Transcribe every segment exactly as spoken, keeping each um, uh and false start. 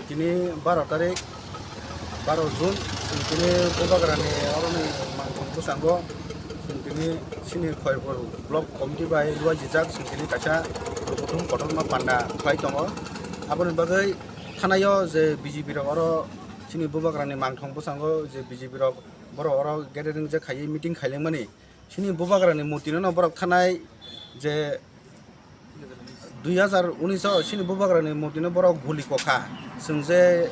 Tini baro tarik, baro June, chwng tini Bubagrani oroni mangthong bwskango chwng tini chini Khairpur Block Committee bai luaijijak chwng tini kaisa kuthum kotorma panda khlai tongo. Aboni bagwi thanaio je B J P rok oro chini Bubagrani mangthong bwskango je B J P rok borok oro gathering je khaiwi meeting khailengmani. Chini Bubagrani murtino no borok thanai je dui hazar unis o chini Bubagrani murtino borok guli kokha, chwng je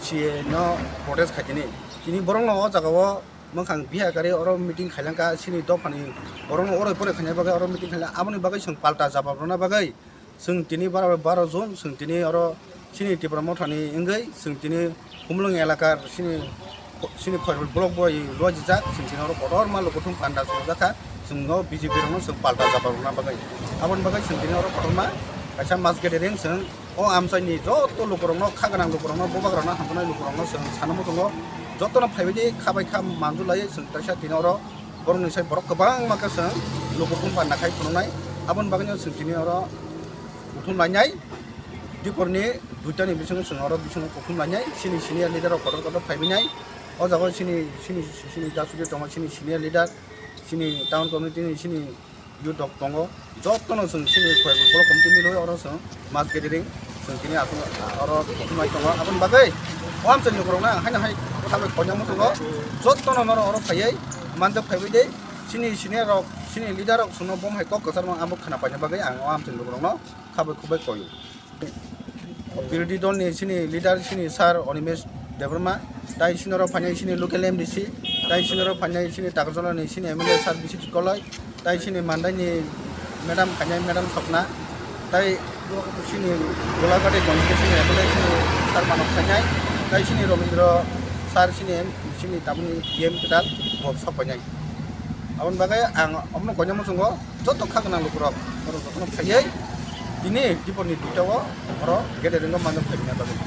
C A no protest khaitini. Tini borokno o jagao mwkhang biya kari oro meeting khailangkha, chini dophani borokno oroi poroi khaina bagwi oro meeting khailangkha. Aboni bagwi chwng palta jawab rwna bagwi chwng tini baro, baro June, chwng tini oro chini Tipra Mothani wngwi chwng tini Khumlwng elakar chini, chini Khairpur Block bai luaijijak, chwng tini oro kotorma lukuthum panda chwngjakha, chwng o B J P rokno chwng palta jawab rwna bagwi. Aboni bagwi chwng tini oro kotorma kaisa mass gathering chwng o amchaini joto lukurokno, kha gwnang lukurokno, bubagrokno, hamjaknai lukurokno chwng sana muchungo jotono phaibaidi kha bai kha manjulaiwi chwng kaisa tini oro borokni sai borok kwbangma khe chwng lukuthum panda khai phunuknai. Aboni bagwino chwng tini oro kuthum lainai. Diporni duitani bisingo chwng oro bisingo kuthum lainai. Chini senior leader rok kotor kotor phaibainai. O jaga chini, chini, chini da suri tongo, chini senior leader, chini town committee ni chini youth rok tongo. Jotono chwng chini Khairpur Block Committee milwi oro chwng mass gathering chwng tini aswk oro kuthumlai tongo. Aboni bagwi o amchaini lukurokno ang haino hai kha bai koina muchungo. Jotono norok oro phaiwi manjak phaiwi de chini senior rok, chini leader rok chwngno bom hai kok kwchar mang abo khna paina bagwi ang o amchaini lukurokno kha bai khuk bai koio. Birodhi dolni chini leader chini sir Animesh Debbarma, tai chini oro phainai chini local M D C, tai chini oro phainai chini Takarjalani chini M L A sir Biswajit Koloi, tai chini Mandaini madam phainai madam Swapna, tai chini Golagati constituency ni M L A chini sir Manok phainai, tai chini Rabindra sir chini M-, chini tabukni D M kwtal bo sok phainai. Aboni bagwi ang omono koina muchungo joto kha gwnang lukurok, borok jotono phaiwi tini diporni duita o oro gathering o manjak phaina bagwi.